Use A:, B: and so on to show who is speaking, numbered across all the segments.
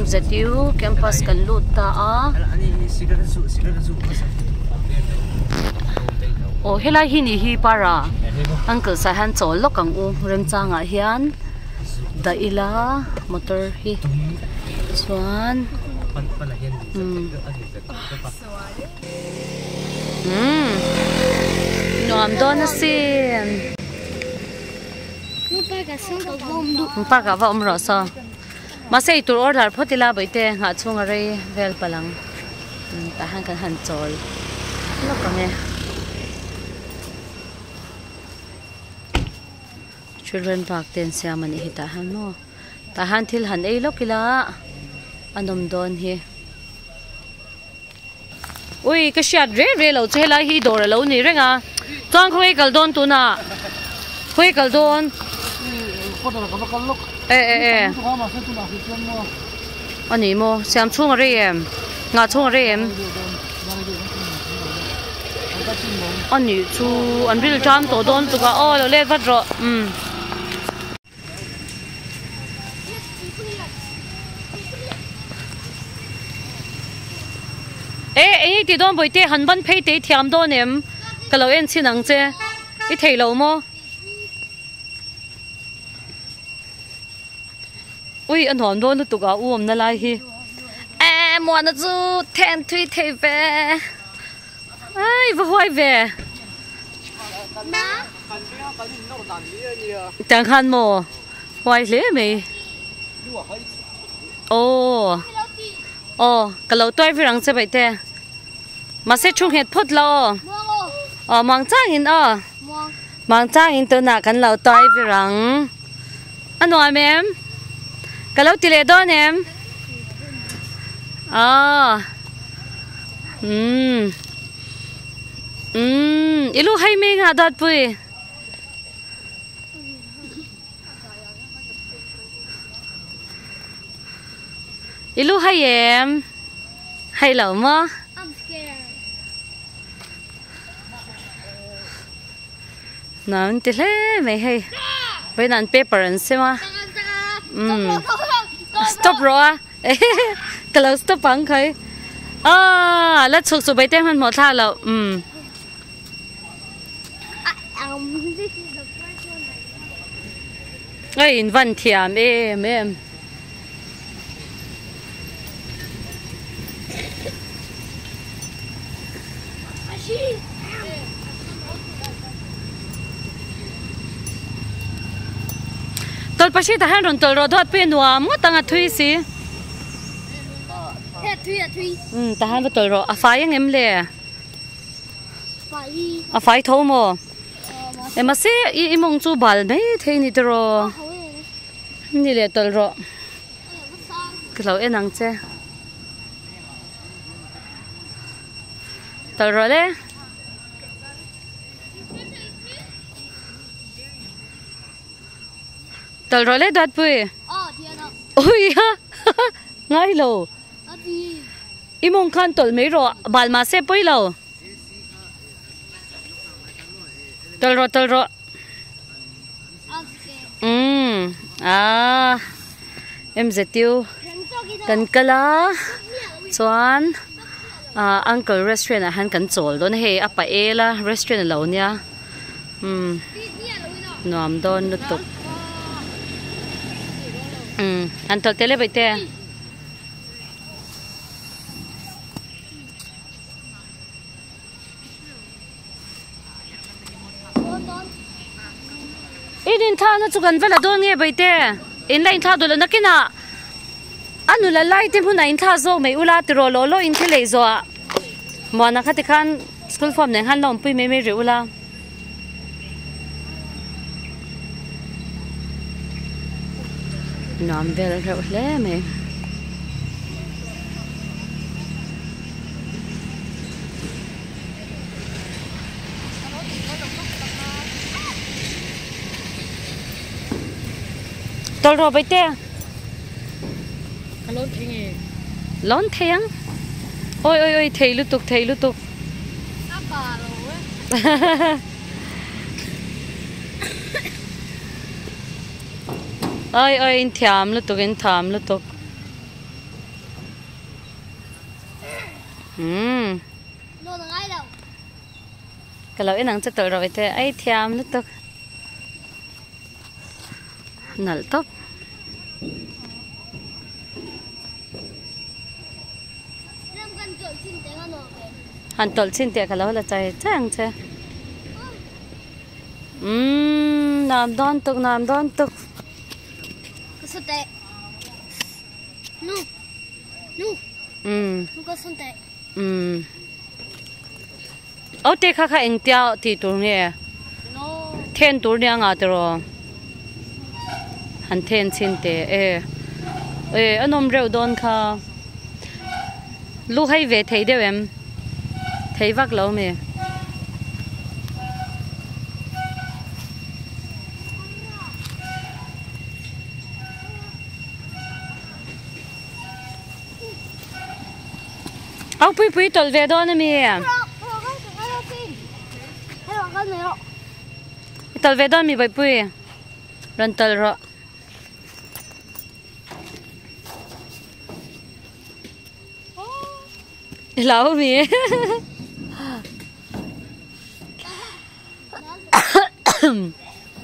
A: MZU campus kan lut ta a. Aw helai hi nih hi para uncle sah hian chawl lawk ang u remchangah hian dah ila motor hi chuan umm umm nuam dawn asin. Park ah va awm rawh saw mahse eitur order phawt ila bawihte nghah chhung a rei vel palh ang tah hian kan han chawl lawk ang e children park te an siam a nih hi tah hian maw tah hian thil han ei lawk ila a nawm dawn hi. Ui ka hriat reng reng lo chu helai hi dawr alo ni reng a chuan khawnge kal dawn tunah khawnge kal dawn e e e ani maw siam chhung a rei em nghah chhung a rei em ani chu an ril tan tawh dawn tuk a aw lo let vat rawh umm. E eng ti dawn bawihte han ban phei te i thiam dawn em ka lo en chhin ang che i thei lo maw ui a nuam dawn lutuk a u awmna lai hi e muana chu then thui thei ve ai va huai ve. Tang khan maw huai hle mai aw aw ka lo tuai vir ang che baih te mahse thu nghet phawt la aw aw muang chang in aw muang chang in tunah kan lo tuai vir ang a nuam em ka lo ti leh dawn em aw umm. Umm i lu hai mai nga dawt pui. I lu hai em? Hai lo maw?
B: I'm scared.
A: Nam ti hle mai hei. Vawiin an paper an sem a. Umm stop rawh a. Ka lo stop ang khai. Aaa la chhuk chu bai te hmanhmawh thlak loh umm. Oi in van thiam em em. Tawlhpahrit ah hian rawn tawlh rawh dawt pawh hi a nuam ngawt ang a thui si. Umm tah hian va tawlh rawh a fai ang em le? A fai tho maw? E mahse i i mawng chu bal mai thei a ni tiraw? Ni leh tawlh rawh. Ka lo en ang che. Tawlh rawh le. Tawlh rawh le Dawtpui. Ui ha ngai lo. I mawng khan tawlh mai rawh bal mah se pawi lo. Tawlh rawh tawlh rawh. Umm ah MZU kan kal a chuan ah uncle restaurant ah hian kan chawl dawn a hei a pa el a restaurant a lo nia umm nuam dawn lutuk umm han tawlh tel e baihte. In inthlakna chu kan va la dawn nge baihte in la inthlak duh loh nakinah a nula lai te hmunah inthlak zawk mai ula tiraw lawh lawh in thil ei zawh ah muana kha tikhan school form nen khan la awmpui mai mai rih ula. Nuam vel reuh hle mai. Tawlh rawh baihte.
C: Ka lawn thei nge?
A: Lawn thei ang. Oi oi oi thei lutuk thei lutuk.
B: A pa lo e.
A: Oi oi in thiam lutuk in tham lutuk. Umm. Ka lo en ang che tawlh rawh te ai thiam lutuk. Nalh tawp. Han tawlh chin teh ka lo la chai chai ang che. Umm nuam dawn tuk nuam dawn tuk. Umm umm aw te kha kha engtia tih tur nge then tur nia nga tiraw han then chhin teh e e a nawm reuh dawn kha lu hei ve thei deuh em thei vak lo mi. Au pui pui tawlh ve dawn a mi? I tawlh ve dawn mi Bawihpui? Rawn tawlh rawh. I hlau mi?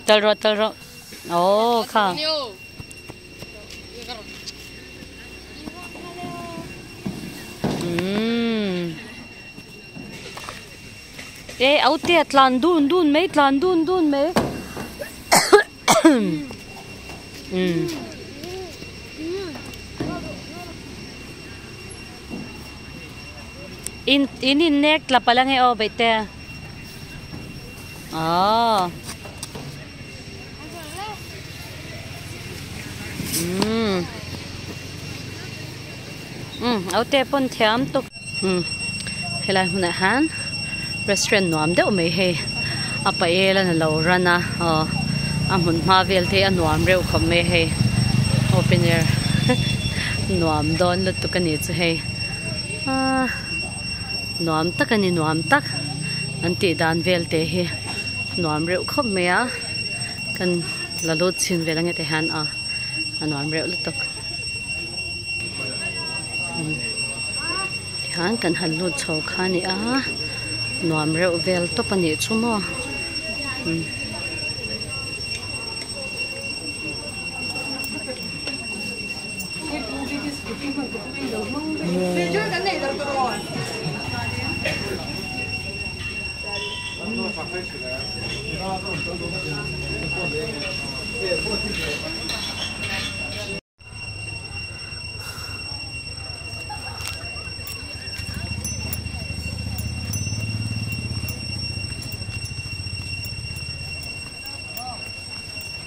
A: Tawlh rawh tawlh rawh. Aw kha. Umm. E au te tlan dun dun mai tlan dun dun mai. Umm. In in in nek tla pala nge aw beihte. Aw. Umm umm au te pawn thiam tuk umm helai hmunah hian restaurant nuam deuh mai hei a pael a lo run a aw a hmun hma vel te hi a nuam reuh khawp mai hei open air nuam dawn lutuk a ni chu hei ahh nuam tak a ni nuam tak an tih dan vel te hi nuam reuh khawp mai a. Kan la lut chhin vel ange te hian a a nuam reuh lutuk tihian kan han lut chho kha a ni a nuam reuh vel tawp a nih chu maw umm.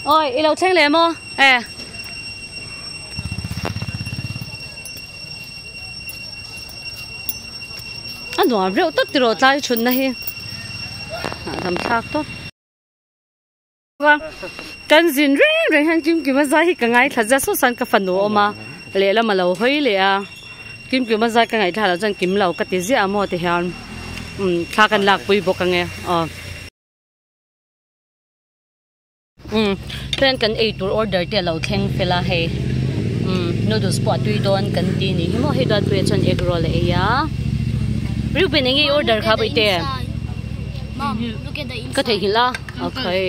A: Ôi, i lo thleng leh maw? E. A nuam reuh tawp tiraw tlai chhunna hi hahdam thlak tawp. Kan zin reng reng hian Kimkima zai hi ka ngaithla zia saw sawn ka fanu a awm a lehlam a lo hawi leh a Kimkima zai ka ngaithla loh chuan kim lo ka ti ziah a maw ti hian umm thla kan lakpui bawk ang e aw. Umm chuan kan eitur order te a lo thleng fel a hei umm noodles pawh a tui dawn kan ti ni hi maw hei duatpuia chuan egg roll a ei a Reuben enge i order kha bawihte ka theihnghilh a okay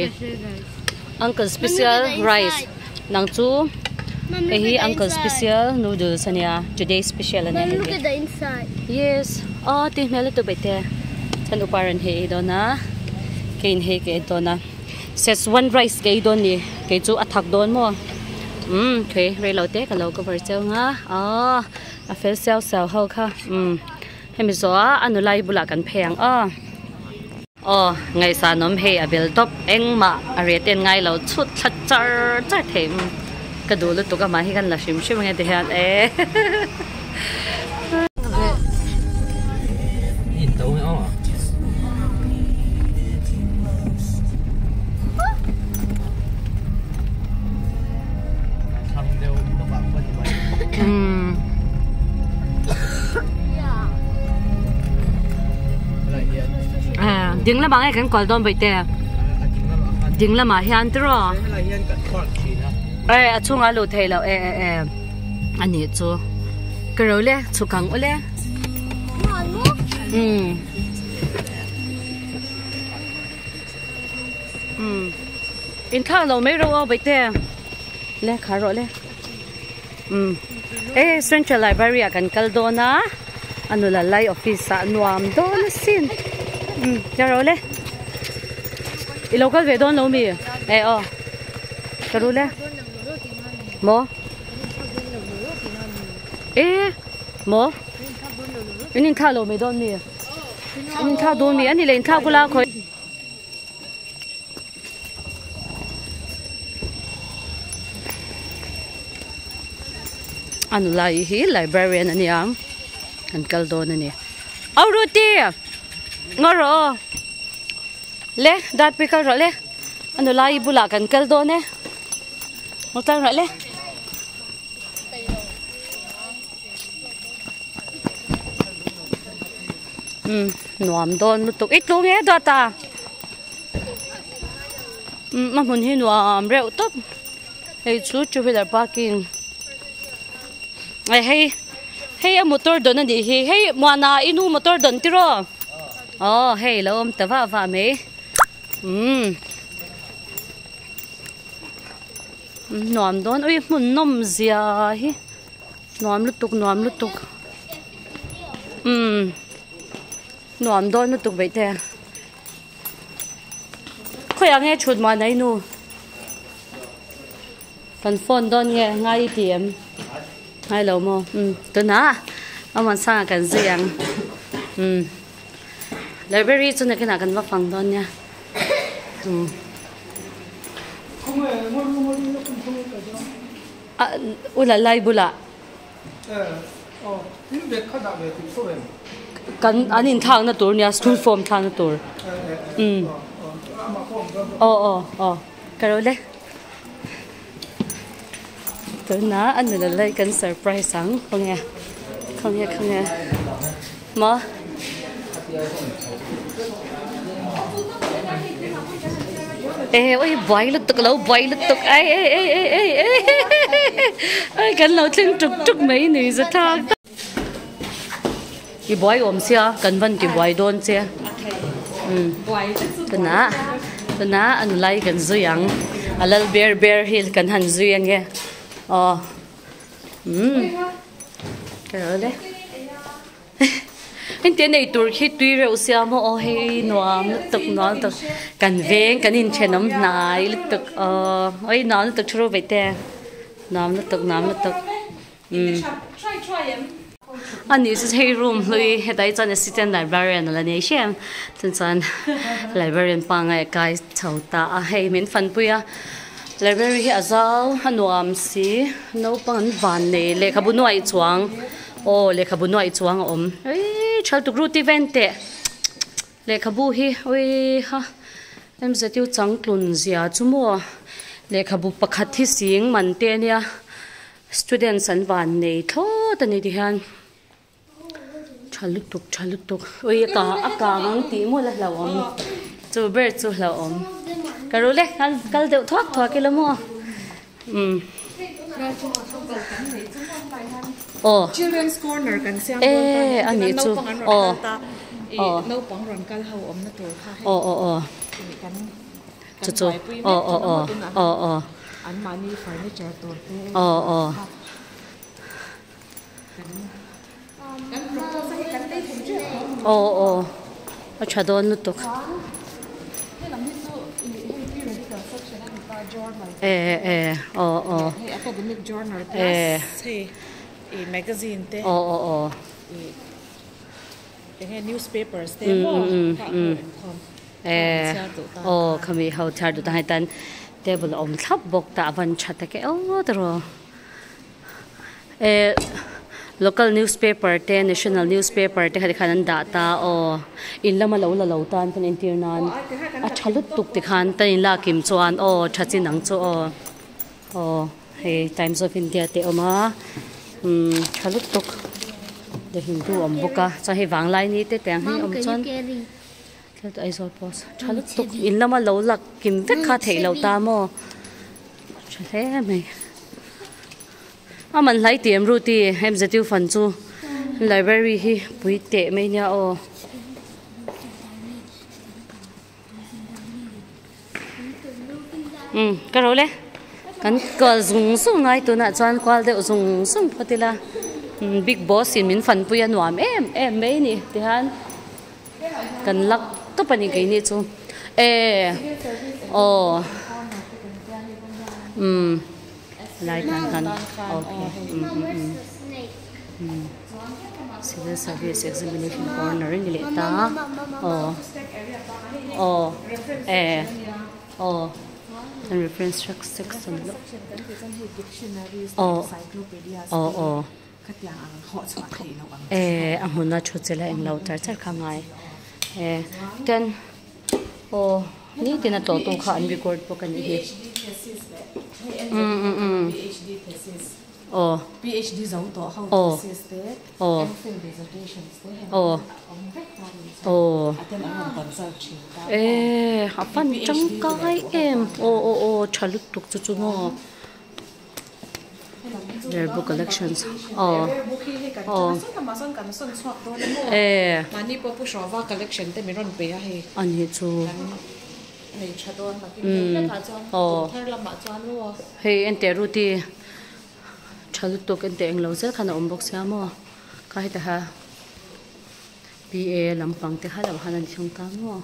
A: uncle special rice nang chu hei hi uncle special noodles ania today special ania hei hi yes aw tui hmel lutuk bawihte chuan upa rawn hei ei dawn a keiin hei ka ei dawn a. Szechuan rice ka ei dawn ni kei chu a thak dawn maw umm okay rei lo te ka lo cover cheu ang a aw a fel siau siau ho kha umm hemi zawh a a nulai bulah kan phei ang aw aw ngaihsan awm hei a bel tawp engmah a reh ten ngai lo chhut thla char char thei umm ka duh lutuk amah hi kan la hrim hrim ang e ti hian e. Ding lamah nge kan kual dawn bawihte ding lamah hian tiraw e a chhungah a luh theih loh e e e. A nih chu ka ro le chhuk ang ule. Um um in thla lo mai ro aw baihte le khar rawh le um e central library ah kan kal dawn a a nula lai office ah nuam dawn asin um tia rawh le i lo kal ve dawn lo mi e aw ka ru le maw e maw in in thla lo mai dawn mi in in thla dawn mi ani le in thla kula khawi A nula hi librarian a nia an kal dawn a ni au Ruti ngaw rawh aw le dat pui kal rawh le a nula hi bulah kan kal dawn e ngaw tlang rawh le. Umm nuam dawn lutuk i tlung e dawt a umm a hmun hi nuam reuh tawp hei chu two wheeler parking eh hei hei a motor dawn a nih hi hei muana i nu motor dawn tiraw aw hei lo awm ta vah vah mai umm nuam dawn ui hmun nawm zia hi. Nuam lutuk nuam lutuk umm nuam dawn lutuk beih te khawiah nge thut mah nei nu kan phone dawn nge ngai i ti em ngai lo maw umm tunah a muan sangah kan zui ang umm library chu nakinah kan va fang dawn nia umm. U la lai bulah kan an inthlakna tur nia school form thlakna tur umm aw aw aw ka ro le tunah a nula lai kan surprise ang khawnge khawnge khawnge maw. Ê ôi buai lutuk lo buai lutuk ai ei ei ei ei ei ai kan lo thleng tuk tuk mai ni za thak tak i buai awm sia kan van ti buai dawn che um tunah tunah an lai kan zui ang a lal ber ber hi kan han zui ange aw um ka ro le. Engtia nei tur khi tui reuh sia maw aw hei nuam lutuk nuam lutuk kan veng kan inthenawm hnai lutuk aw oi nuam lutuk thu ru veih te nuam lutuk nuam lutuk umm ani chu hei room hlui hetah hi chuan assistant librarian a la nei hrem chuan chuan librarian pangngai a kai chho ta a hei min fanpui a library hi a zau a nuam si naupang an van nei lehkhabu nuaih chuang. Aw lehkhabu nuaih chuang a awm eii thal tuk rut event teh lehkhabu hi awii ha MZU changtlun zia chu maw lehkhabu pakhat hi sing man te ania students an van nei thlawt a ni ti hian tha lutuk tha lutuk awii a kang a kang ang tih maw la hlauhawm chu ber chu hlauhawm ka ru le kal deuh thuak thuak ila maw. Umm. Aw.
C: Children's corner kan siam dawn ta
A: Eh,
C: ni
A: a nih chu.
C: naupang an rawn
A: Aw.
C: kal ta i
A: Aw.
C: naupang rawn kal ho awmna tur kha hei
A: Aw aw aw.
C: i kan
A: Chu
C: kan
A: chu.
C: buaipui
A: Aw
C: mek
A: aw
C: thin a
A: aw.
C: maw tunah
A: Aw
C: hian
A: aw.
C: anmahni furniture tur te
A: Aw aw.
C: kha kan kan propose a hei kan lei thei tep tawh.
A: Aw aw. A tha dawn lutuk.
C: Helam hi chu i hei periodical section a ni ta journal te.
A: Eh eh aw aw.
C: Hei academic journal
A: Eh.
C: plus hei i magazine te.
A: Aw aw aw.
C: I enge newspapers te
A: Mm
C: maw
A: mm mm
C: kha
A: mm.
C: inkhawm
A: Eh
C: chhiar duh tan
A: aw
C: kha.
A: khami ho chhiar duh tan hei tan table a awm thlap bawk ta a van tha tak e aw tiraw. Eh local newspaper te national newspaper te kha tikhan an dah ta aw in lama lo la lo tan pawn entir nan a tha lutuk tikhan ta in lak kim chuan aw tha chin ang chu aw aw hei times of india te a awm a umm tha lutuk the hindu a awm bawk a chuan hei vanglai ni te te ang hi a awm chuan Aizawl post tha lutuk in lama lo lak kim vek kha theih loh ta maw. Tha hle mai. A man hlai tih em Ruti MZU fan chu. Library hi pui teh mai nia aw. Umm ka ro le kan kual zung zung ngai tunah chuan kual deuh zung zung phawt ila big boss in min fanpui a nuam em em mai a ni tihian kan luck tawp a ni keini chu e aw umm lai kan kan okay umm umm umm. Civil service examination corner a ni leh ta aw aw eh aw an reference section loh aw aw aw eh a hmuna thu chela englo char char kha ngai eh ten aw nitin a tlawh tu kha an record bawk a nih hi umm umm umm. Aw.
C: PhD zo tawh ho thesis te, MPhil dissertations te heng
A: Aw.
C: awm vek ta ni chu.
A: Aw.
C: A ten an rawn consult thin ta.
A: E a fan tangkai em. Aw aw aw tha lutuk chu chu maw. Rare book collections. Aw.
C: Rare book hi hei kan
A: Aw.
C: tha sawn amah sawn kan sawn chhuak dawn a maw.
A: E.
C: Mahni pawh Pu Hrawva collection te min rawn pe a hei.
A: A nih chu.
C: Nei tha dawn tak in deuh hlekah chuan kum thar lamah chuan maw.
A: Hei enteh Ruti tha lutuk enteh englo zel khan a awm bawk sia maw kha heta ha PA lampang te kha lo han an thleng ta maw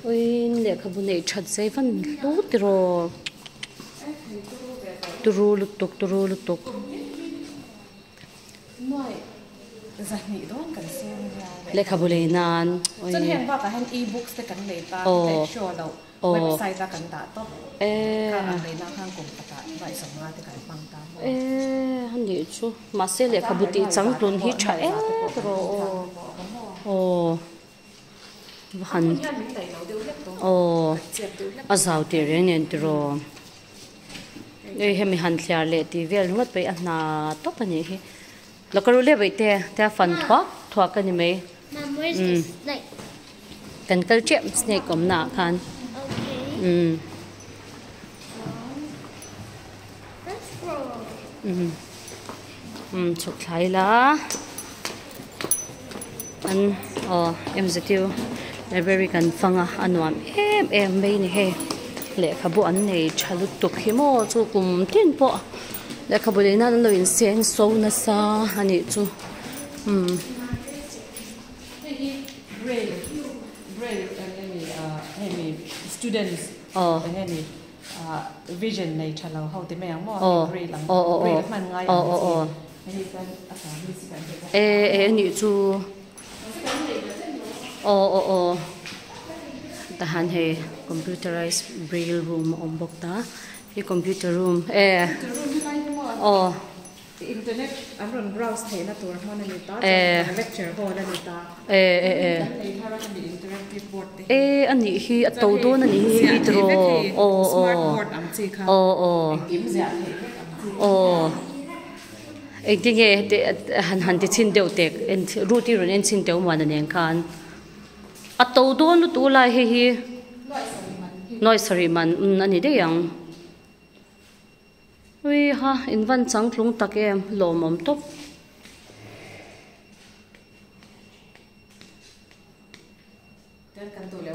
A: uiin lehkhabu neih that zai van hlu tiraw turu lutuk turu lutuk.
C: Nuaih zahnih dawn kan seng nia.
A: Lehkhabu lei nan.
C: Chuan heng bakah hian e-books te kan lei ta teh show loh website a kan dah tawp kha an lei nan khan kum pakhat nuaih sawmnga te kan hmang ta maw.
A: Eee a nih chu mahse lehkhabu tih changtlun hi tha em rawh aw. Aw va han aw a zau teh reng nen tiraw. Hei hemi han thliar leh tih vel ringawt pawh hi a hna tawp a nih hi lakaru leh vaih te te a fan thuak thuak a ni mai umm kan kal tep snake awmna ah khan umm umm umm chhuk thlai ila an aw mzu library kan fang a a nuam em em mai a ni hei lehkhabu an nei tha lutuk hi maw chu kum tin pawh lehkhabu lei nan an lo inseng so nasa a nih chu umm.
C: Hei hi braille braille eng nge ni ah hemi students eng nge ni ah vision nei tha lo ho ti mai ang maw hei braille ang braille hman ngai ang chi.
A: E e anih chu aw aw aw tahan hei computerized braille room a awm bawk ta hi computer room e aw
C: internet an rawn browse theihna tur hman a ni ta chuan lecture hall a ni ta
A: e e e e anih hi a to dawn anih hi hei tiraw aw aw aw aw aw. Engtin nge heti han han ti chhin deuh teh en root hi rawn en chhin teuh muan a nen khan a to dawn lutuk lai hei hi nuai sarih man a ni daih ang ui ha in van chang tlung tak em lawmawm tawp.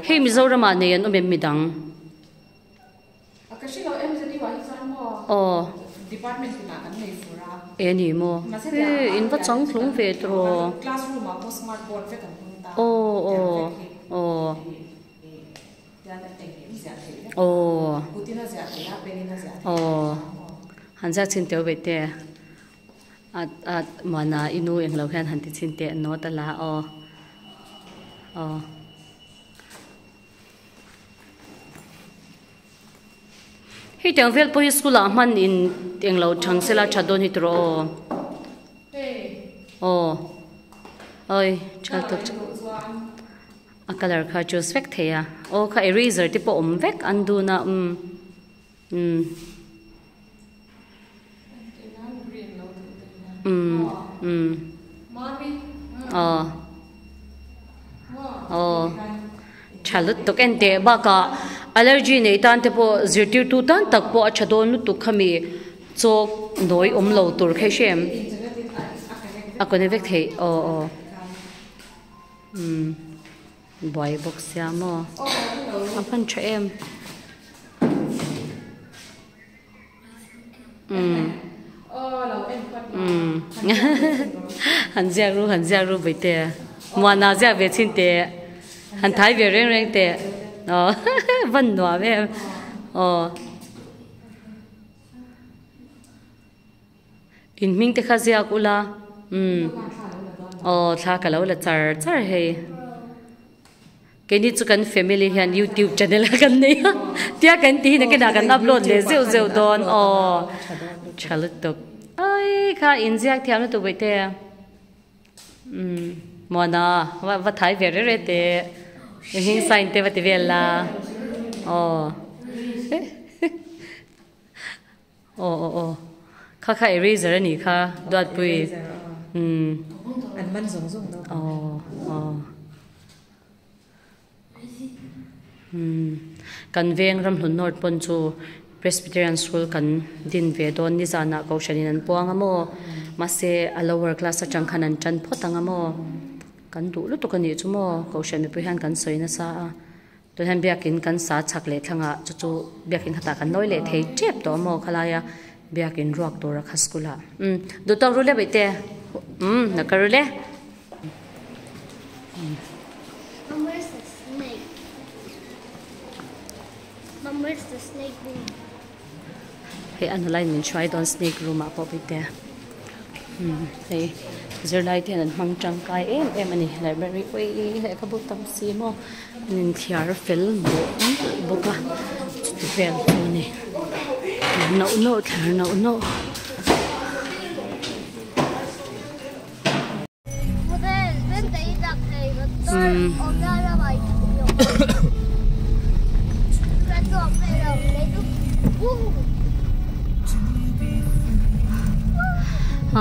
A: Hei Mizoram ah nei an awm em midang. Aw. E ni maw? He in va changtlung ve tawh. Aw aw aw. Aw. Aw. Han ziak chhin teuh ve te. A a muana i nu englo hian han ti chhin teh note a la aw. Aw. Hei tiang vel pawh hi school ah hman in englo thang sela tha dawn hi tawh aw aw oi tha tuk a colour kha choose vek thei a aw kha eraser te pawh awm vek an dun a umm umm umm umm aw aw tha lutuk en teh bakah allergy nei tan te pawh zirtirtu tan tak pawh a tha dawn lutuk khami chawk nawi awm lo tur kha i hre em. A connect vek theih aw aw umm buai bawk sia maw a hman tha em umm umm han ziak ru han ziak ru vaite muana ziak ve chhin teh han thai ve reng reng teh aw van nuam em aw. In hming te kha ziak ula umm aw thla ka lo la char char hei keini chu kan family hian youtube channel a kan nei a tia kan tih hi nakinah kan upload leh zeuh zeuh dawn aw tha lutuk ai kha in ziak thiam lutuk bawihte umm muana va va thai ve rere teh i hming sign te va ti vel la aw. Aw aw aw kha kha eraser a nih kha Duatpui umm
C: An man zawng zawng dawn
A: aw aw umm kan veng Ramhlun North pawn chu Presbyterian School kan din ve dawn nizanah Kohhranin an puang a maw mahse a lower class atang khan an tan phawt ang a maw kan duh lutuk a nih chu maw Kohhran mipui hian kan sawi nasa a. Tun hian biakin kan sa chhak leh thlangah chu chu biakin khatah kan lawi leh thei tep tawh maw khalaia biakin ruak tura kha school ah umm duh tawk ru le baihte umm na ka ru le.
B: Mom where's the snake? Mom where's the snake room?
A: Hei a nula in min hruai dawn snake room ah pawh bik te umm hei zirlai te hian an hmang tangkai em em a ni library awii lehkhabu tam si maw an inthiar fel mawh bawk a chuti vel chu a ni nauh nauh thler nauh nauh.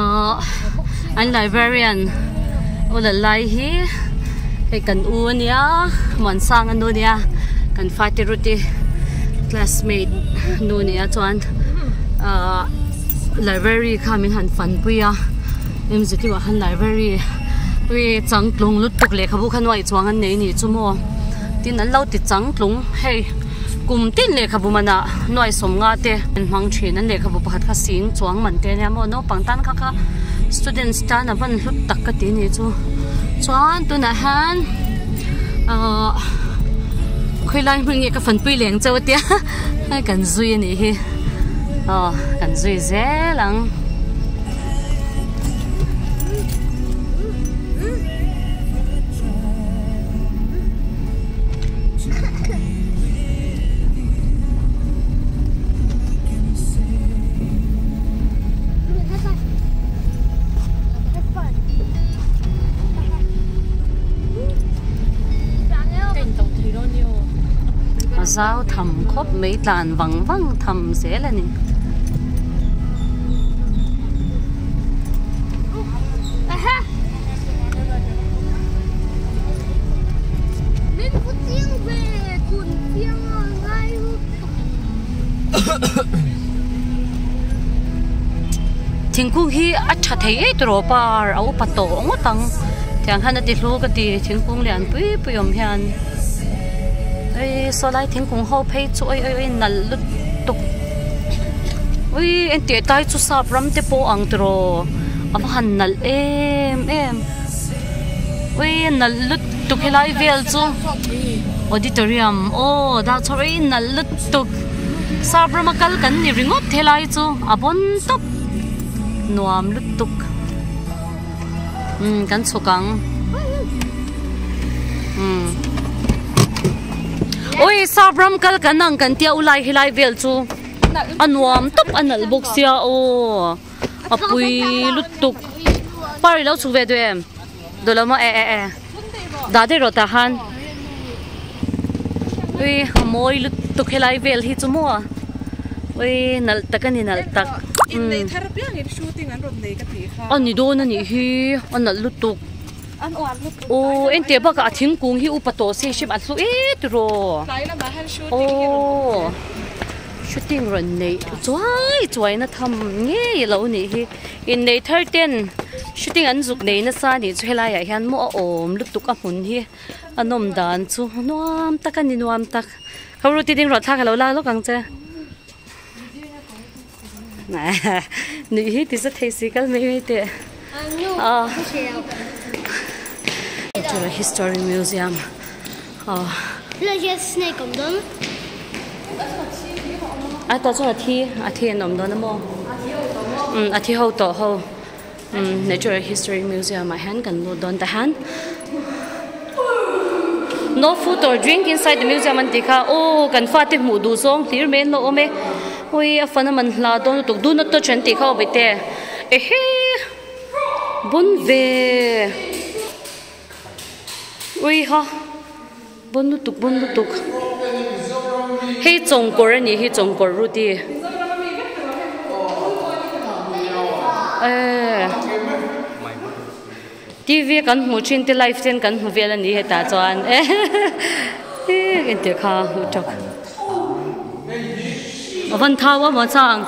A: Ahh an librarian aw la lai hi hei kan u ania Muansanga nu ania kan fate ruti classmate nu ania chuan ahh library kha min han fanpui a. Mztu ah khan library ui changtlung lutuk lehkhabu kha nuai chuang an nei anih chu maw tin an lo ti changtlung hei kum tin lehkhabu manah nuai sawm nga te an hmang thin an lehkhabu pakhat kha sing chuang man te ania maw naupang tan kha kha students tan a van hlut tak ka ti anih chu chuan tunah hian ahh khawilai hmun nge ka fanpui leng chauh a tia kan zui anih hi aw kan zui zel ang. A zau tham khawp mai tlan vang vang tham zel a ni. Thingkung hi a tha thei ei tawh par a upa tawh ngawt ang tiang hian a ti hlu ka ti thingkung lian pui pui awm hian ei saw lai thingkung ho phei chu oi oi oi nalh lutuk ui engtih tlai chu sap ram te pawh ang tiraw a va han nalh em em ui nalh lutuk helai vel chu auditorium aw dah chho ui nalh lutuk sap rama kal kan ni ringawt helai chu a bawn tawp nuam lutuk umm kan chhuk ang umm ui sap ram kal kan ang kan tia ulai helai vel chu. A nuam tawp a nalh bawk sia aw a pui lutuk par i lo chhuk ve duh em duh lo maw e e e dah daih rawh tah khan ui a mawi lutuk helai vel hi chu maw ui nalh tak a ni nalh tak a ni dawn a nih hi a nalh lutuk aw engtiah bakah a thingkung hi upa tawh se hrim a hlu et rawh aw shooting rawn neih chuai chuai na tham ngei a lo nih hi innei thar ten Shooting an zuk nei nasa anih chu helai ah hian maw a awm lutuk a hmun hi a nawm dan chu nuam tak a ni nuam tak. Kha Ruti ding rawh thla ka lo la lawk ang che. Nuih hi ti za thei si kal mai mai teh. Aw. Cultural History Museum. Aw. A tah chuan a thi a thi an awm dawn a maw? Umm a thi ho tawh ho. Umm Natural History Museum ah hian kan lut dawn ta hian No food or drink inside the museum an tih kha aw kan fate hmuh duh zawng hlir mai an lo awm e ui a fan a man hla dawn lutuk do not touch an tih kha aw bete ehe bun ve ui ha bun lutuk bun lutuk hei chawngkawr a nih hi chawngkawr ruti eh TV a kan hmuh thin te live ten kan hmu vel a ni hetah chuan eh engtir kha hmuh tawk a van thau a maw chang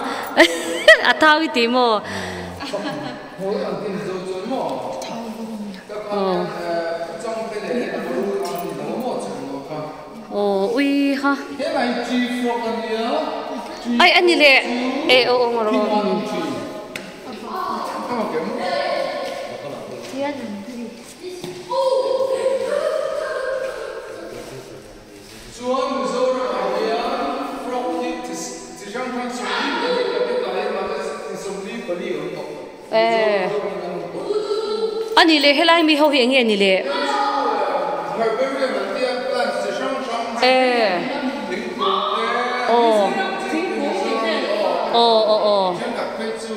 A: a thau i tih maw. Aw ui ha ai ani le e aw aw ngawr aw
D: Chuan Mizoram ah hian frog hi chi hrang hrang 44 kan ti ta hi mahse 44 awm tawh. Mizoram in an awm tawh.
A: A nih leh helai mi ho hi eng nge ni le?
D: Herbarium an tia plants chi hrang hrang thingkung te Mizoram aw thenkhat phei chu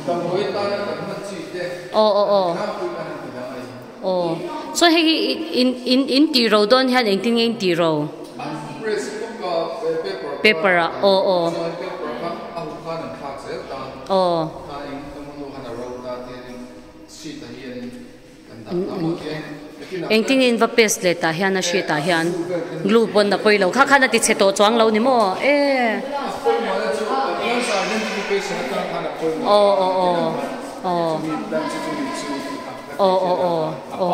D: damdawi atana kan hman chi te tlangpui kan inti dang a ni.
A: Aw, chuan hei hi in in in tih ro dawn hian engtin nge in tih ro?
D: An press bawk a paper kha.
A: Paper ah aw aw.
D: Chuan paper kha a huh khan an thlak zel ta.
A: Aw.
D: Kha eng emaw hnu khan a ro ta tianin sheet ah hianin kan dah ta maw tiang nakinah
A: Engtin nge in va paste leh tah hian a sheet ah hian glue pawn a pawi lo kha khan a ti chhe tawh chuang lo ni maw e.
D: A pawimawhna chu a plants identification atang khan a pawimawh
A: Aw aw aw aw.
D: Chumi plant chu chumi chu tih kha.
A: Aw aw aw aw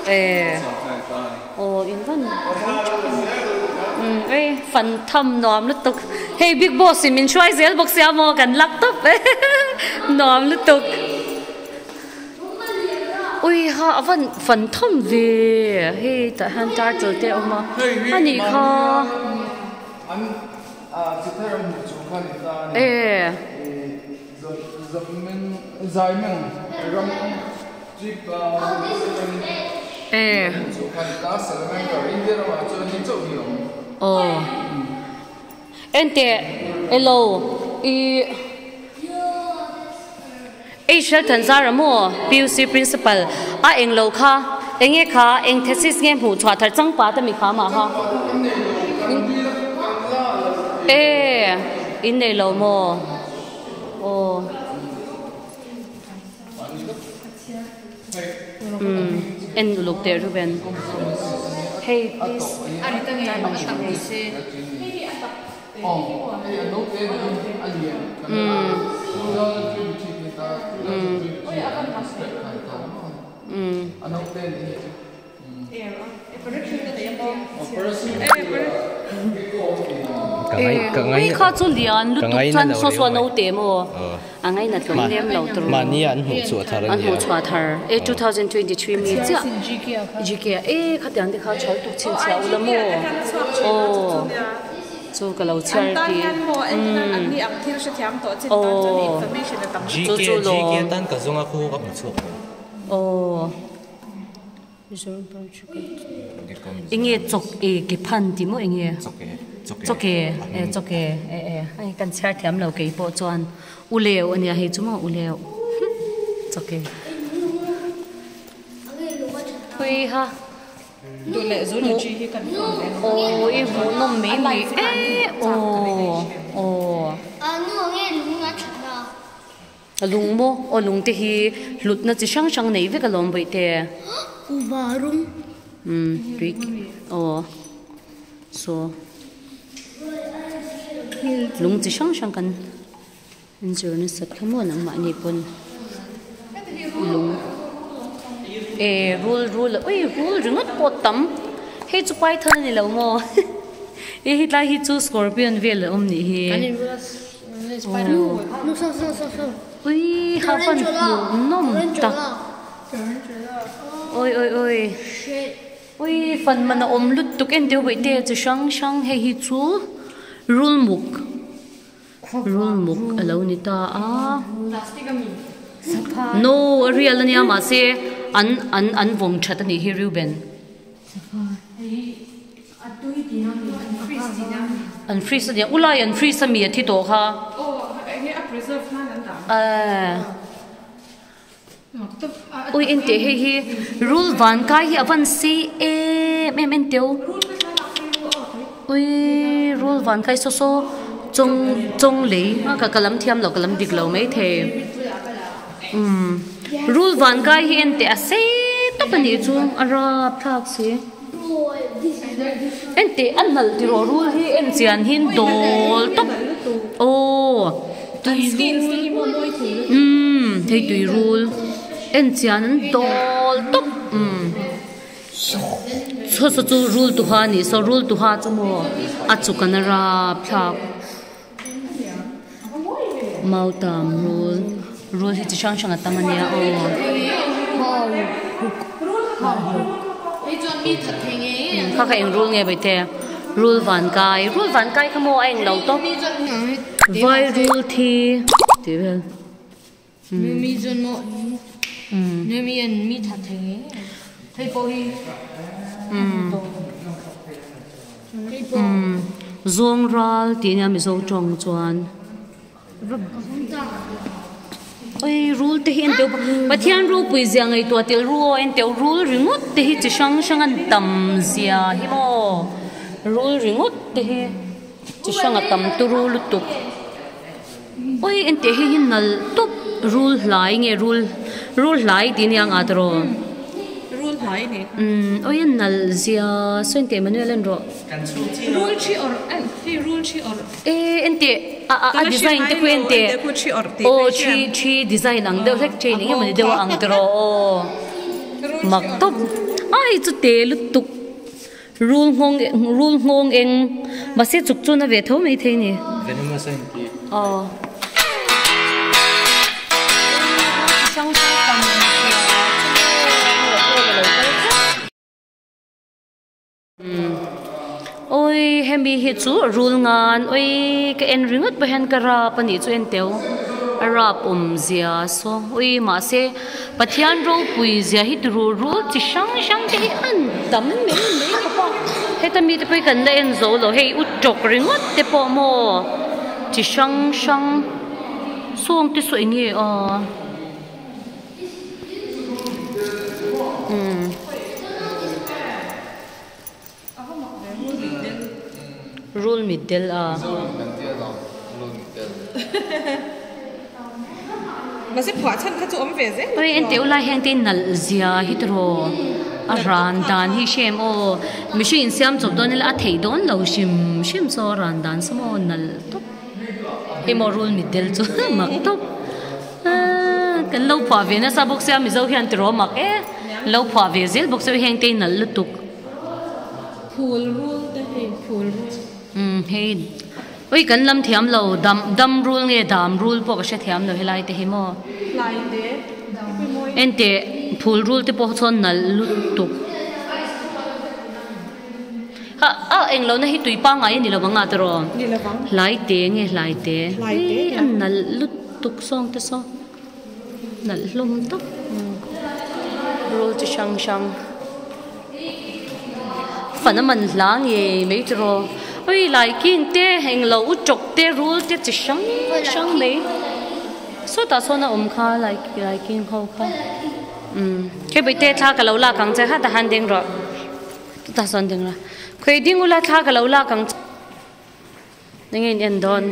A: e aw in van umm ei fan tham nuam lutuk hei big boss in min hruai zel bawk sia maw kan lak tawp e nuam lutuk ui ha a van fan tham ve hei tah hian turtle te a awm a anih kha. E. E. Aw. Enteh elo i H Thanzara maw PUC Principal a englo kha enge kha eng thesis nge hmuh chhuah thar changpa ta mi kha mah ha. E in nei lo maw. Aw. Umm en uluk teh Ruben. Hey please. Umm. Umm. Ui kha chu lian lutuk chuan saw saw naute maw a ngainat hlawm lem lo tur
E: Mahni an hmuh chhuah thar a
A: an
E: nia.
A: hmuh chhuah thar e 2023 mi chiah GK a e khatiang te kha chhal tuk chhinchhiah ula maw aw chu ka lo chhiar ki aw chu chu
E: GK
A: lawm
E: tan ka zawnga khu ka hmu chhuak lo.
A: Aw. Enge chawk e ke phan tih maw enge chawk e e chawk e e e hei kan chhiar thiam lo kei pawh chuan u leu a nia hei chu maw u leu chawk e hui ha aw i hmuh nawm mai mai e aw aw. A lung maw? Aw lung te hi hlutna chi hrang hrang nei vek alawm vawi te.
B: Kuhva rum.
A: Umm tui aw saw lung chi hrang hrang kan inzir nasat kha maw nangmahni pawn. Lung e rul rul ui rul ringawt pawh tam hei chu python a ni lo maw e hetlai hi chu scorpion vel a awm nih hi ui ha fan hmuh nawm tak oi oi oi ui fan man a awm lutuk en deuh bawih te chi hrang hrang hei hi chu rul muk. Rulmuk a lo ni ta a no a real ania mahse an an an vawng that anih hi Reuben an freeze ania ulai an freeze ami a thi tawh kha eh ui enteh hei hi rul van kai hi a van sei em em en teu ui rul van kai saw saw chawng chawng lei a ka lam thiam lo ka lam dik lo maithei umm rul van kai hi enteh a sei tawp a nih chu a rapthlak si enteh a nalh tih rawh rul hi en chian hian dawl tawp aw. Umm hei tui rul en chian an dawl tawp umm saw saw chu rul tuha a nih saw rul tuha chu maw a chuk an a rapthlak mautam rul rul hi chi hrang hrang a tam a nia aw. Kha kha eng rul nge Bawitea rul van kai rul van kai kha maw a eng lo tawp. Vai rul thi tih vel Zawng ral tih nia Mizo tawng chuan Oi rul te hi enteu Pathian ropui zia ngaihtuah tel ru aw enteu rul ringawt te hi chi hrang hrang an tam zia hi maw rul ringawt te hi. Chi hrang a tam turu lutuk. Oi enteh hei hi nalh tawp rul hlai nge rul rul hlai tih ania ang at rawh.
C: Rul hlai ni.
A: Umm oi a nalh zia saw enteh Manuel en rawh.
C: Rul thi awrh en hei rul thi awrh.
A: E enteh a a a design te khu enteh aw thi thi design ang deuh hlek chain eng emawni deuh a ang tawh aw mak tawp a hei chu te lutuk. Rul nghawng rul nghawng eng mahse chuk chuan a ve tho mai thei ni.
E: Venomous a inti.
A: Aw. Oi hemi hi chu rul ngan oi ka en ringawt pawh hian ka rap anih chu en teu a rap awmzia saw oi mahse Pathian ropui zia hi turu rul chi hrang hrang te hi an tam mai mai khawp a, heta mite pawh hi kan la en zo lo hei u tawk ringawt te pawh maw chi hrang hrang sawng te saw eng nge aw umm rul mit del a. Oi enteh ulai heng te nalh zia hi tiraw a ran dan hi hrem aw mihring insiam chawp dawn ila a theih dawn lo hrim hrim chaw a ran dan saw maw nalh tawp hei maw rul mit del chu mak tawp kan lo phuah ve nasa bawk sia mizo hian tiraw mak e lo phuah ve zel bawk sia heng te nalh lutuk.
C: Phul rul te hei phul rul.
A: Umm hei ui kan lam thiam lo dam dam rul nge dam rul pawh ka hre thiam lo helai te hi maw.
C: Hlai te
A: Enteh phul rul te pawh chuan nalh lutuk. Ha a eng lohna hi tui pangngai a ni lo ang a tiraw?
C: Ni lo ang.
A: Hlai te nge hlai te? Hei a nalh lutuk sawng te saw. Nalh hlawm tak rul chi hrang hrang fan a man hla ngei mai tiraw ui lai king te eng lo u tawk te rul te chi hrang hrang mai sawtah sawn a awm kha lai lai king ho kha umm hei bawihte thla ka lo lak ang che ha tah han ding rawh tah sawn ding rawh khawi ding ula thla ka lo lak ang che. Enge in en dawn?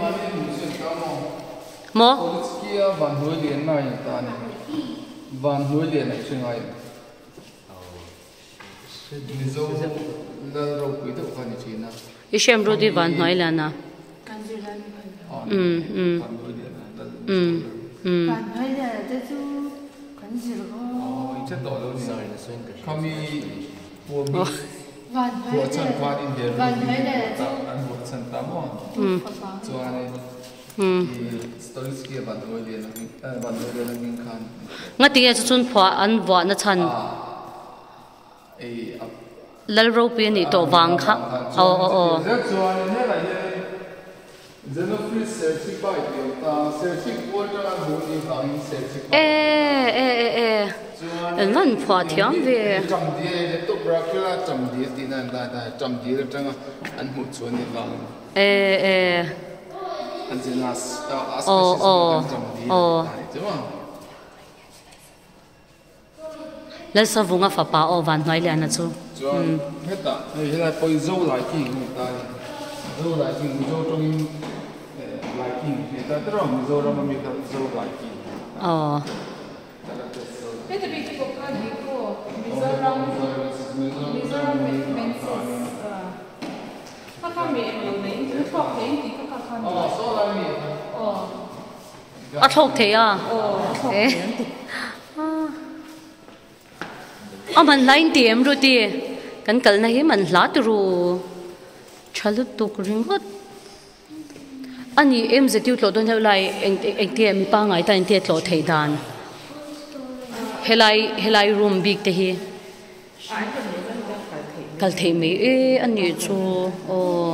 A: Maw?
D: Politsky-a van hnuai lian na in ta a ni. Van hnuai lian a i hre ngai em? Mizo lal ropui deuh kha a ni thin a.
A: I hrem Rudy van hnuai lian a.
D: Van hnuai lian a lal.
A: Um um.
F: Van hnuai lian a te chu kan.
D: che tawh lo ni. Khami pawh phuah chhan khuanin he room hi an buah chhan ta maw? Chuanin Stolinsky-a vanduai lian angin vanduai lian angin khan.
A: Ngatinge chu chun phuah an vuah na chhan? Lal ropui a nih tawh vang kha. Aw aw aw.
D: Chuanin helai hianin Xenophrys serchipai tih a awm ta a, serchik pual atanga an hmuh nih vangin serchipai.
A: E e e e en van phuah thiam ve.
D: Chamdil hei Leptobrachula chamdil tihna an lai ta, chamdil atanga an hmuh chuan nih vangin.
A: E e.
D: A genus a species hming kan chamdil a ni chu maw.
A: Lalsavunga fapa aw Vanhnuailiana chu.
D: Chuan hetah hei helai pawh hi Zo Lai King a ni ta a ni. Zo Lai King Mizo tawngin Lai King a ni ta tiraw Mizoram ami kha Zo Lai King.
A: Aw.
C: Heta bik te pawh kha dik aw Mizoram Mizoram menses kha kha mi englo nei in ti thlawk thei in tih kha kha kha ni.
D: Aw saw lai mi kha.
C: Aw.
A: A thlawk thei a. A man hla in ti em Ruti? Kan kalna hi man hla turu tha lutuk ringawt a ni em zetiu tlawh dawn heuh lai engtia mi pangngai tan engtia tlawh theih dan helai helai room bik te hi Kal theih mai e a nih chu aw.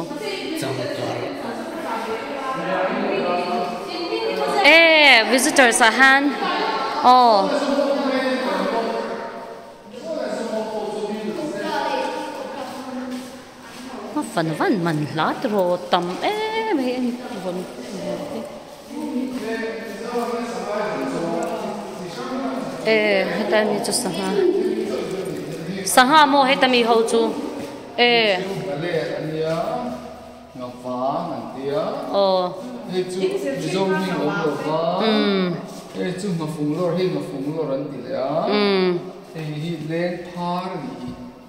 A: E visitors ah hian aw. A van van man hla tiraw tam em mai a ni vawn te. E heta mi chu sangha sangha maw heta mi ho chu e. Aw.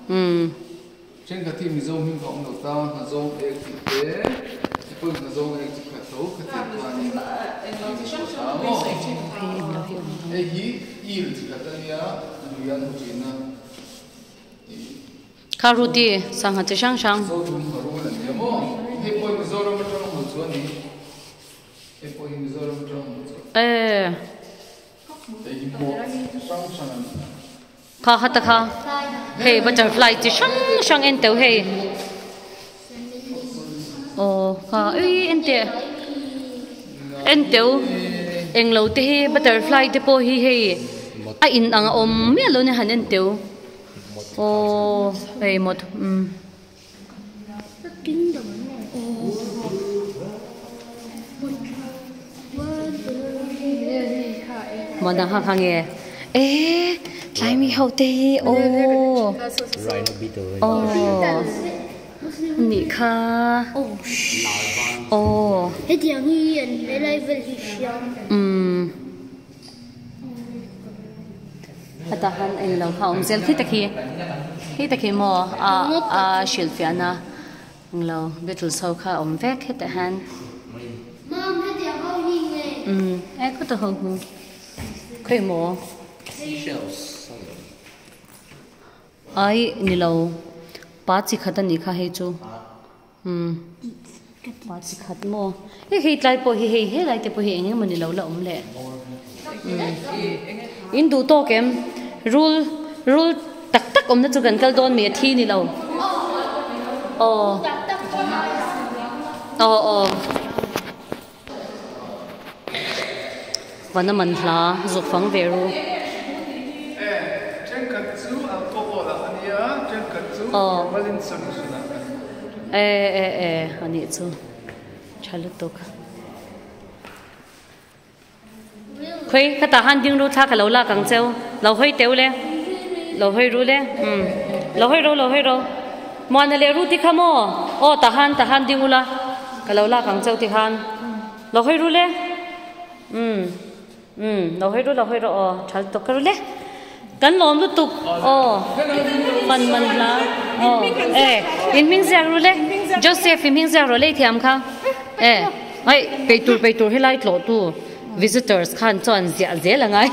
A: Umm.
D: Thenkhat hi Mizo hming ka awm lo ta, hnazawng ek tih te, ti pawhin hnazawng ek chi khat tho khatiang khanin a maw? Hei hi eel chi khat a nia, lui an hmu thin a, ih.
A: Kha Ruti, sangha chi hrang hrang.
D: Mizo dum ngharul an nia maw? Hei pawhin Mizoram atanga hmu chu a ni. Hei pawh hi Mizoram atanga hmu chu.
A: E.
D: Hei hi pawh hrang hrang a ni.
A: Kha kha ta kha hei butterfly chi hrang hrang en teuh hei aw kha ei en teh en teuh englo te hi butterfly te pawh hi hei a in ang a awm miah lo nia han en teuh aw hei mawt umm. Maw dang kha kha nge eh tlai mi ho te hi aw aw nih kha aw umm hetah hian englo kha a awm zel khi te khi khi te khi maw a a hrilhfiahna englo beetles ho kha a awm vek hetah hian umm e khawtah ho hu khawi maw ai nilo pa chi khat a nih kha hei chu. Umm pa chi khat maw hei hei tlai pawh hi hei helai te pawh hi eng emaw ni lo la awm leh umm in duh tawk em rul rul tak tak awmna chu kan kal dawn mi a thi ni lo aw aw aw vana man hla zuk fang ve ru. Aw e e e a nih chu tha lutuk. Khawi ka tah han ding ru thla ka lo lak ang cheu lo hawi teu le lo hawi ru le umm lo hawi ro lo hawi ro muana leh ru ti kha maw aw tah han tah han ding ula ka lo lak ang cheu ti khan lo hawi ru le umm umm lo hawi ru lo hawi ro aw tha lutuk ka ru le kan lawm lutuk aw man man hla aw e in hming ziak ru le Joseph in hming ziak rawh lei thiam kha e ai peih tur peih tur helai tlawh tu visitors khan chuan ziah zel a ngai.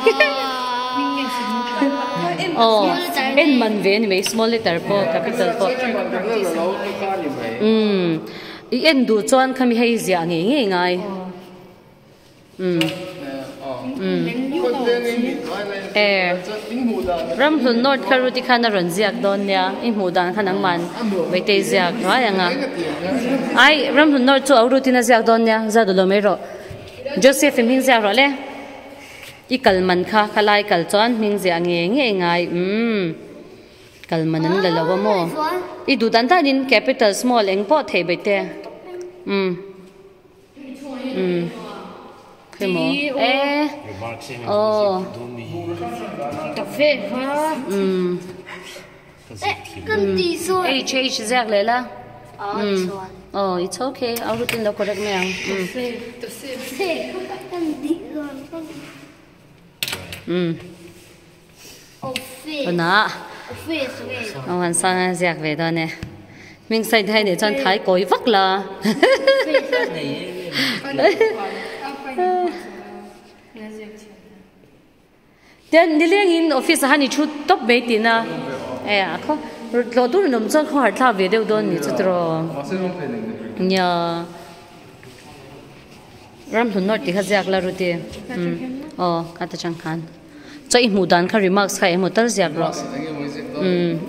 A: Oh, en man ve ni mai small letter po capital po. I en du chuan khami hei zia nge nge ngai. Eh Ramhlun North kha ruti khan a rawn ziak dawn nia i hmuh dan khan ang man Meitei ziak ruai anga ai Ramhlun North chu au rutin a ziak dawn nia za duh lo mai rawh Joseph i hming ziak rawh le i kal man kha khalai kal chuan hming ziah nge nge ngai umm kal man an la lo a maw i duh dan danin capital small eng pawh theih bai te umm. Khemo e oh H H ziak leh la oh it's okay au rutin lo correct mai ang tunah a han sang a ziak ve dawn e hming side hai nih chuan thai kawi vak la tian nilengin office ah han i thu tawp mai tihna e a khaw tlawh tur in awm chuan khaw harh thlak ve deuh dawn ni chu tiraw nia. Ramhlun North tih kha ziak la Ruti aw ka ta chang khan chaw i hmuh dan kha remarks kha engemaw tal ziak rawh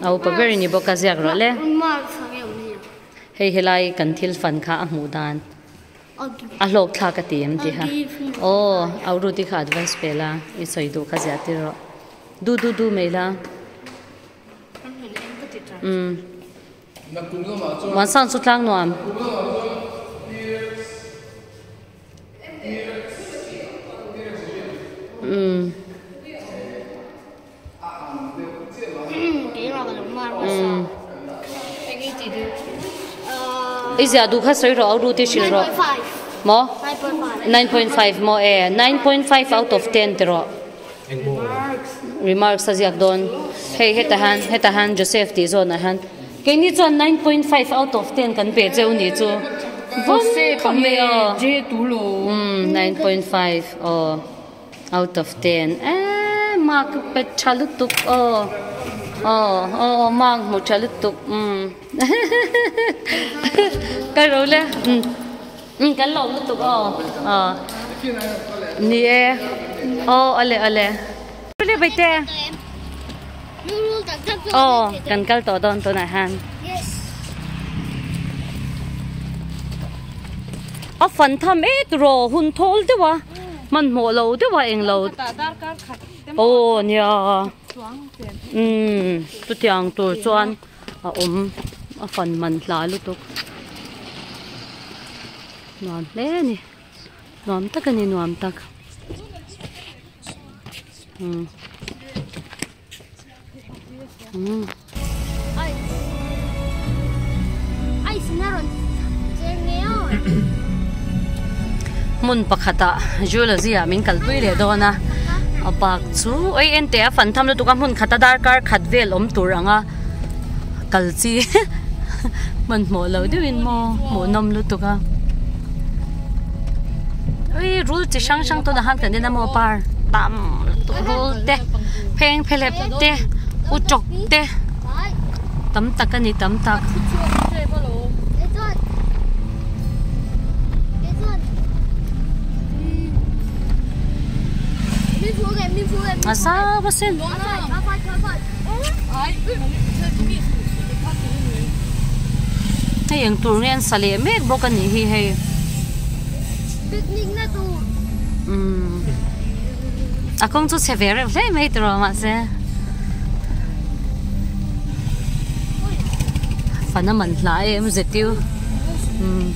A: a upa ber i ni bawk a ziak rawh le hei helai kan thil fan kha a hmuh dan a hlawk thlak a ti em tih kha aw au Ruti kha advice pe la i sawi duh kha ziah tir rawh du du du mai la Muansang chu tlang nuam. I ziah duh kha sawi rawh au ru te hrilh rawh. Maw? 9.5 maw e 9.5 out of 10 ti rawh. Remarks a ziak dawn. Hei hetah hian hetah hian Joseph tih zawnah hian keini chuan 9.5 out of 10 kan pe cheu nih chu. Vawn khawp mai aw. 9.5 aw out of 10 eee mark pe tha lutuk aw aw aw mark hmu tha lutuk umm ka ro le umm kan lawm lutuk aw aw ni e aw ale ale le baite aw kan kal tawh dawn tunah hian a fan tham e turaw hun thawl deuh a hmanhmawh lo deuh a englo aw nia umm chutiang tur chuan a awm a fan man hla lutuk nuam hle a ni nuam tak a ni nuam tak umm umm. Hmun pakhatah zoology ah min kalpui leh dawn a a bak chu oi en teh a fan tham lutuk a hmun khata darkar khat vel awm tur anga kal chi hmanhmawh lo deuhin maw hmuhnawm lutuk a ui rul chi hrang hrang tunah khan kan en a maw par tam lutuk rul te pheng phelep te utawk te tam tak a ni tam tak. A zau asin. Hei eng tur nge an sa leh mek bawk a nih hi hei. Umm a kawng chu chhe ve reuh hle mai tiraw mahse fan a man hla em zetiu umm.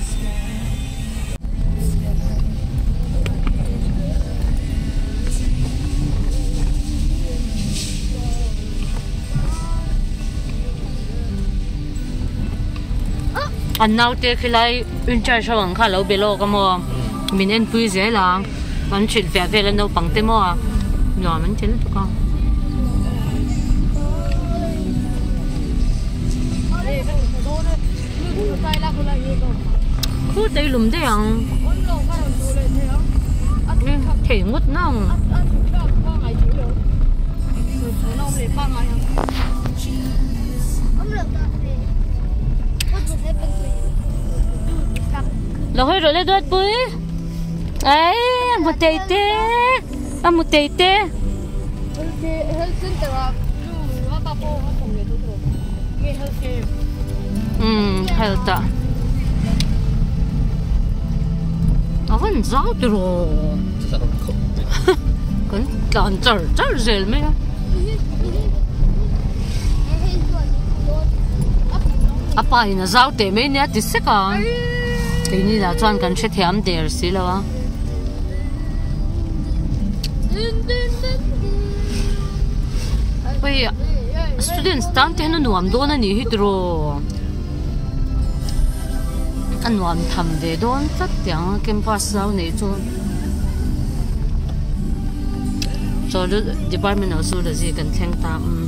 A: An naute khilai in charge ho ang kha a lo be lawk a maw min enpui zel a an hrilh fiah vel a naupang te maw nuam an ti lutuk a. Khu tei lum daih ang thei ngawt nang. Lo hoi rồi lên đuôi bui. Ấy, một tê tê. À một tê tê. Ừ, hay ta. À vẫn giáo rồi. Kan tlan char char zel mai a. A pa in a zau teh mai nia ti sek a. Keini lah chuan kan hre thiam der si lo a. Hei students tan te hian a nuam dawn a nih hi tiraw. A nuam tham ve dawn tlat tiang a campus zau nei chu. Chaw department of zoology kan thleng ta umm.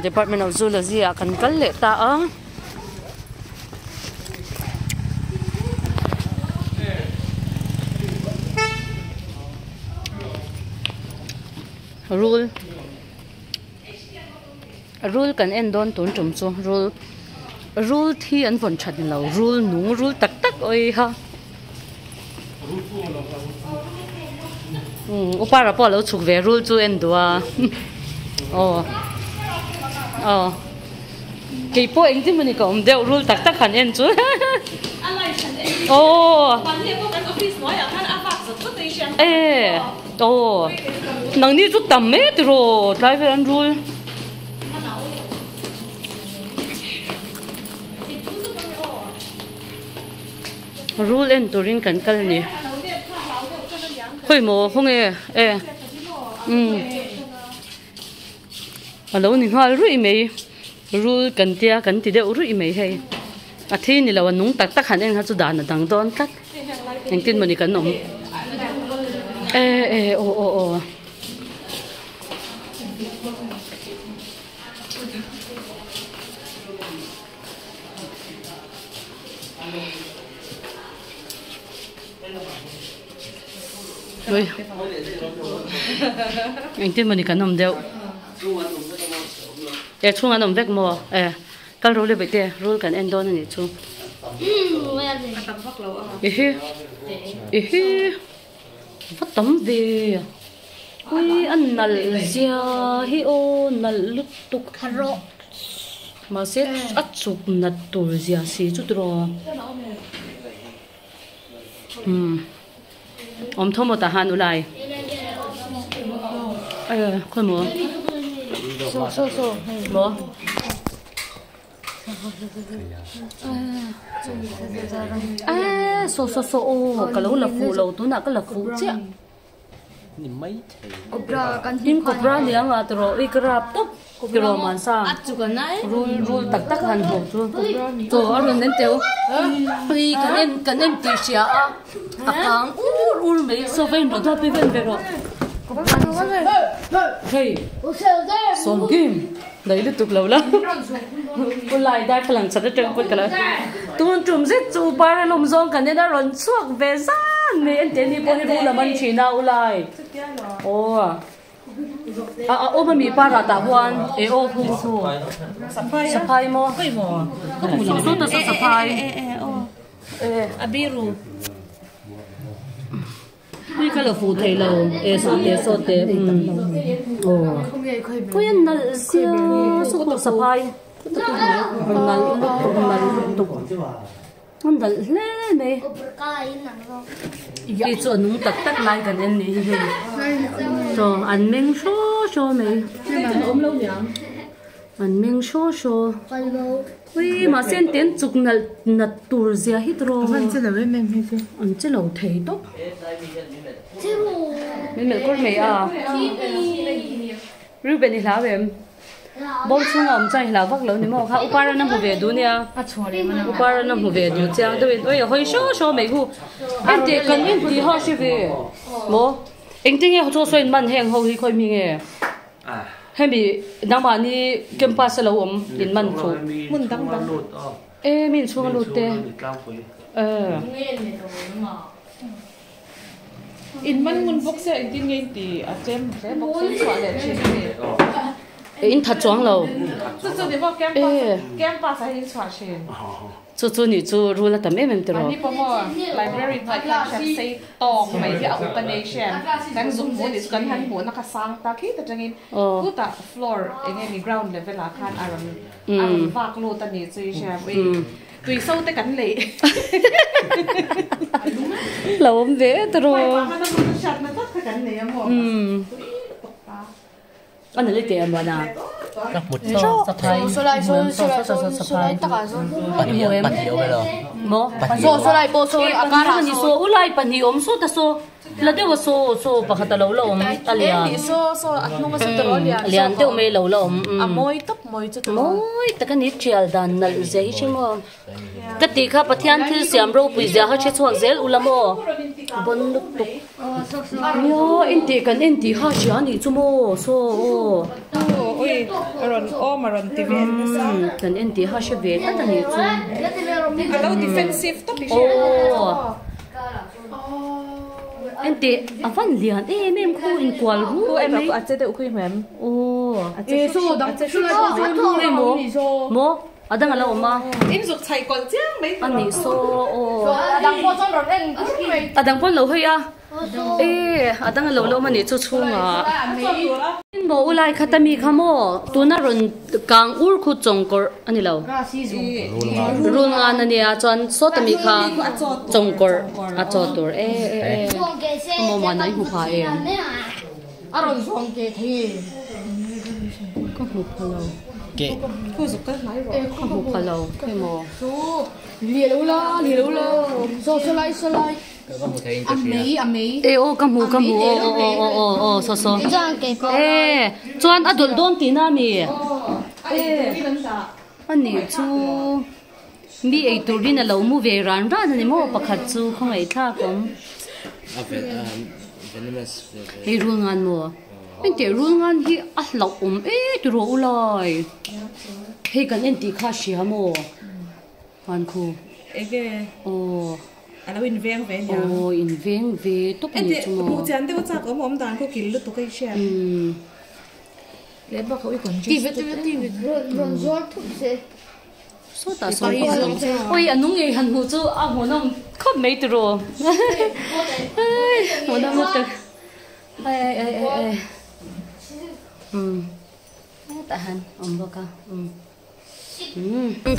A: Department of Zoology ah kan kal leh ta a. Rul rul kan en dawn tun tum chu rul rul thi an vawn that ni lo rul nung rul tak tak awi kha upara pawh a lo chhuk ve rul chu en duh a aw aw keipawh engtin mawni ka awm deuh rul tak tak han en chu aw e aw nangni chu tam mai tiraw tlai vel an rul. Rul en turin kan kal a ni. Khawi maw khaw nge e umm a lo ni nghal ruih mai rul kan tia kan ti deuh ruih mai hei a thi ni lo a nung tak tak han en kha chu dan a dang dawn tlat engtin mawni kan awm e e aw aw aw. Ui engtin mawni kan awm deuh e chhung an awm vek maw e kal ro le bawih te rul kan en dawn a nih chu ihi ihi va tam ve ui a nalh zia hi aw nalh lutuk mahse a chuk nat tur zia si chu tiraw umm awm tho maw tah han ulai e khawi maw maw. Saw saw saw aw ka lo la fuh lo tunah ka la fuh chiah tin cobra ni anga tiraw i ka rap tawp tiraw mansa rul rul tak tak han hmuh chu chaw a rawn en teuh ui kan en kan en tih hria a a kang ur ur mai saw va inrawh duat pui va en ve rawh hei sawmkim. Daih lutuk lo la. Pu Lai darthlalang chat atang pawh ka lo tun tum zet chu par a lawm zawng kan en a rawn chhuak ve zan mai en teh ni pawh hi rul a man thin a u Lai. Aw a a awm ami par ah tah huan e aw hu hu saphai maw ka hmu lo sawt a saw saphai e a biru. Ui ka lo fuh thei lo e saw te saw te umm aw khawi a nalh sia saw pawh saphai nalh lutuk nalh lutuk a nalh hle mai hei chu a nung tak tak lai kan en nih hi hei saw an meng hraw hraw mai an meng hraw hraw. Ui mahse an ten chuk nalh nat tur zia hi tiraw. An che lo em em hei chu. An che lo thei tawp. Min melh kawr mai a. Reuben i hlau em? Bawm chhunga awm chuan i hlau vak lo ni maw kha Upara na hmu ve duh nia. Upara na hmu ve duh chiang deuhin ui a hawi hraw hraw mai hu. Enteh kan intih ho hre ve maw. Engtin nge chaw saw in man heng ho hi khawi mi nge? Hemi nangmah ni campus a lo awm in man fuh.
C: Hmun dang dang.
A: E min chhung a lut te. E.
C: In man ngun bawk sia engtin nge in ti a tlem hle bawk sia in chhuah leh thin a ni.
A: E in that chuang lo.
C: Chu chu ni maw campus campus ah hian in chhuah thin.
A: Chu chu nih chu rul a tam em em tiraw.
C: Mahni pawh maw library hnuai khan hriat sei tawk mai hi a up a nei hriat kan zuk hmuh nih chu kan han hmuhna kha sang tak hi ta tangin khutah floor eng nge ni ground level ah khan a rawn a rawn vak lut a nih chu i hria ui tui so te kan lei
A: lo awm ve tiraw.
C: Pipe ah khan a lut a hriatna tak kha kan nei a maw tui lutuk ta.
A: An la te em a
E: Ka hmu saphai
B: Saw lai
E: pahnih pahnih awm elo
A: maw
E: pahnih awm
A: a ni saw ulai pahnih awm saw ta saw la deuh a saw saw pakhat a lo la awm a lian a lian deuh mai lo la awm mawi tak a ni tial dan nalh zia hi hre maw. Ka tih kha Pathian thil siam ropui zia kha hre chhuak zel ula maw? Bon lutuk. Nia en teh kan en tih kha hria anih chu maw saw aw.
C: Ui a rawn awm a rawn ti vel nasa.
A: Kan en tih kha hre ve tlat anih chu.
C: A lo defensive tawp i hria.
A: Aw. En teh a van lian em em khu inkual ruai mai.
C: A che deuh khui hmem.
A: Aw.
C: A che
A: Emaw maw. A dang a lo awm a.
C: In zuk chhaih kawlh chiang mai
A: A nih saw aw. A dang pawn lo hawi a. E a dang a lo la awm a nih chu chhungah. In maw u lai khat ami kha maw tuna rawn kang ur khu chawngkawrh a ni lo. Rul ngan a nia chuan sawt ami kha chawngkawrh a chaw tur e e e. Maw muan a i hmu pha em. Ka hmu pha lo. Ka hmu pha lo emaw. E aw ka hmu ka hmu aw aw aw aw aw saw saw. E chuan a dawlh dawn tihna a mi? A nih chu mi ei turin a lo mu ve ran ran a ni maw pakhat chu khawngaihthlak awm. Hei rul ngan maw? Engteh rul ngan hi a hlauh awm e ti rawh u lai. Hei kan en tih kha a hria maw? Ngan khu.
C: Enge?
A: Aw.
C: A lo inveng ve nia.
A: Aw inveng ve tawp a ni chu maw.
C: Engteh hmuh chian deuh chak awm awm dan khaw kil lutuk a i hriat.
A: Umm. Sawtah sawn pakhat awm oi a nung ngei han hmuh chu a hmuhnawm khawp mai tiraw hmuhnawm lutuk ai ai ai ai ai umm hetah hian awm bawk a umm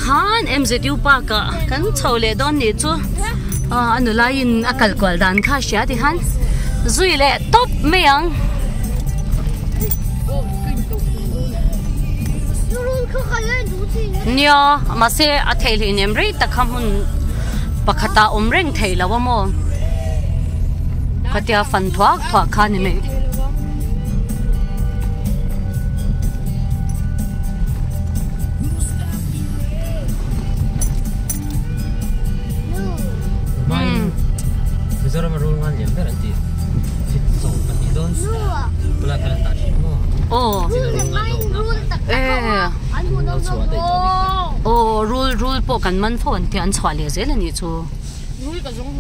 A: khan M_Z_U park ah kan chho leh dawn nih chu a nula in a kal kual dan kha a hria ti khan zui leh tawp mai ang. Nia mahse a theih hlei nem rei tak kha hmun pakhatah awm reng theih loh a maw khatia fan thuak thuak kha a ni mai.
E: Mizoram a rul ngan lian ber an ti. Thit sawm pahnih dawn bulah khan an dah thin maw?
A: Aw. Aw rul rul pawh kan man fo an tia an chhuah leh zel a nih chu.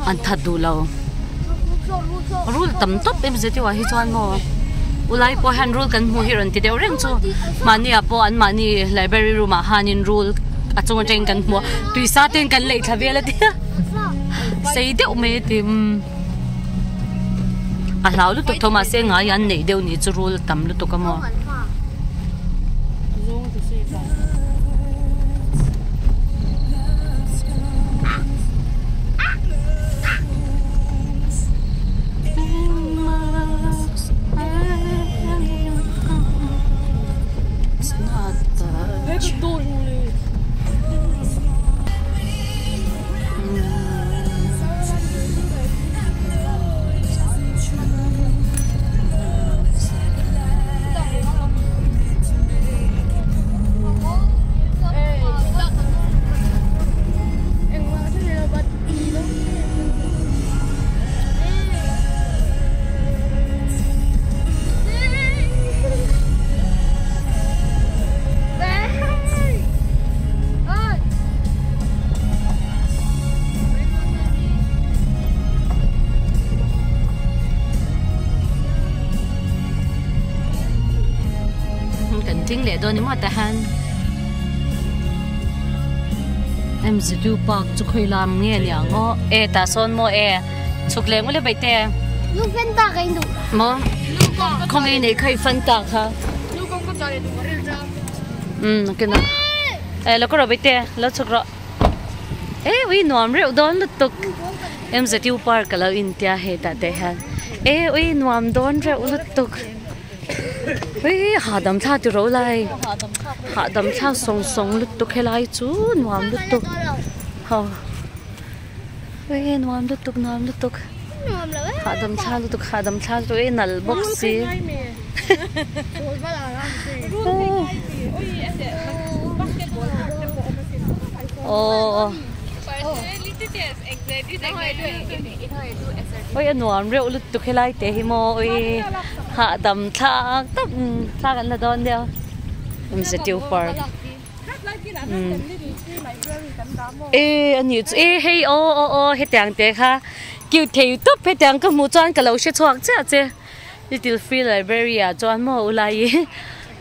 A: An that duh lo. Rul tam tawp em zet ah hi chuan maw ulai pawh hian rul kan hmuh hi rawn ti deuh reng chu mahni ah pawh an mahni library room ah hianin rul a chung atangin kan hmu a tuisa ten kan leih thla vel a tia sei deuh mai a ti umm a hlau lutuk tho mahse ngai an neih deuh nih chu rul tam lutuk a maw. dawn ni maw tah hian MZU park chu khawi lam nge niang aw e tah sawn maw e chhuk leh ngawt le baihte maw khawnge nei kha i fan ta kha umm a ken a e lo ka rawh baihte lo chhuk rawh e ui nuam reuh dawn lutuk MZU park a lo intia hei tah te hian e ui nuam dawn reuh lutuk. Hei hahdam thlak ti ro lai hahdam thlak sawng sawng lutuk helai chu nuam lutuk haw hei nuam lutuk nuam lutuk hahdam thlak lutuk hahdam thlak lutuk e nalh bawk si aw Oi a nuam reuh lutuk helai te hi maw oi hahdam thlak tak thla kan la dawn nia Mztiu park umm e a nih chu e hei aw aw aw hetiang te kha cute thei tawp hetiang ka hmuh chuan ka lo hre chhuak chiah che little free library ah chuan maw ulai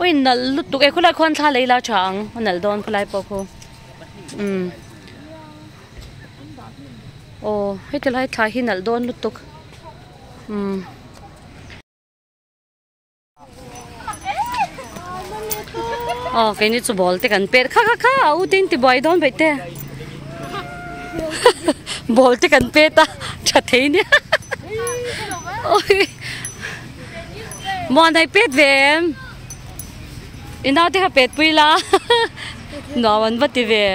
A: oi nalh lutuk e khawlai khuan thla lei la tha ang a nalh dawn khawlai pawh khu umm. Aw heti lai thla hi nalh dawn lutuk umm. Aw keini chu ball te kan pet kha kha kha a u te in ti buai dawn peih te ball te kan pet a tha thei nia oi muan hai pet ve em i nau te kha pet pui la nuam an va ti ve.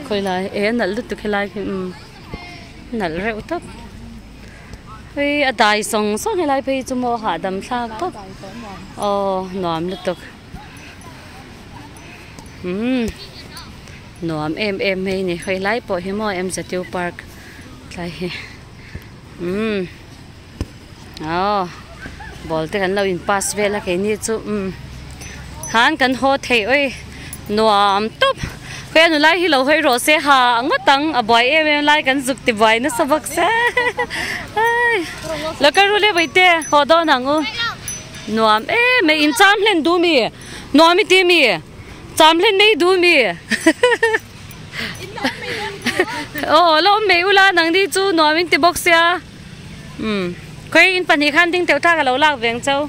A: Khawi lai e nalh lutuk helai khi umm nalh reuh tawp hei a dai sawng sawng helai phei chu maw hahdam thlak tawp aw nuam lutuk umm nuam em em mai a ni hei lai pawh hi maw M_Z_U park tlai hi umm aw ball te kan lo in pass vel a keini chu umm khan kan haw thei awi nuam tawp khawi a nulai hi lo hawi rawh se ha ngawt ang a buai em em lai kan zuk ti buai nasa bawk se ai lo kal ru le vaite haw dawn ang u nuam em em in cham hlen duh mi nuam i ti mi cham hlen mai duh mi aw la awm mai ula nangni chu nuam in ti bawk sia. Umm khawi in pahnih khan ding teuh thlak a lo lak veng chau.